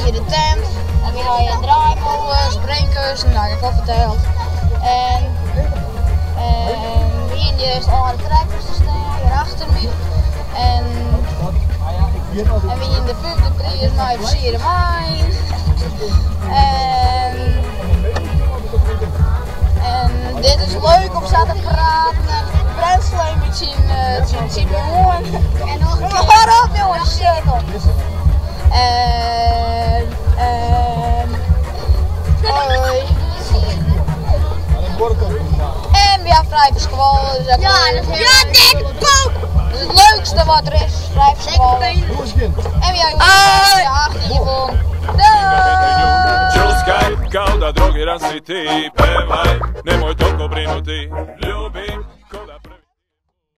hier de tent. En we ha hjir draaimolens, springkussen, dat ha ik al ferteld. En, en we hiene hjir earst âlde trekkers te stean, hjir achter my. En, en we hiene de fyfde priis mei fersierde wein. En, en dit is leuk om sa te praten en Brensleem met tsjin tsjin oan. En noch in kear. Hâld op jonges, sukkel. En, en, hoi. En we ha frij fan skoalle, dus dat Ja, dat is Ja, dikke poep! Dat is it leukste wat der is, frij fan skoalle. En we ha de 18 wûn. Doei! Ćuskaj, kao da drogiran si ti. Pevaj, nemoj toliko brinuti. Ljubav.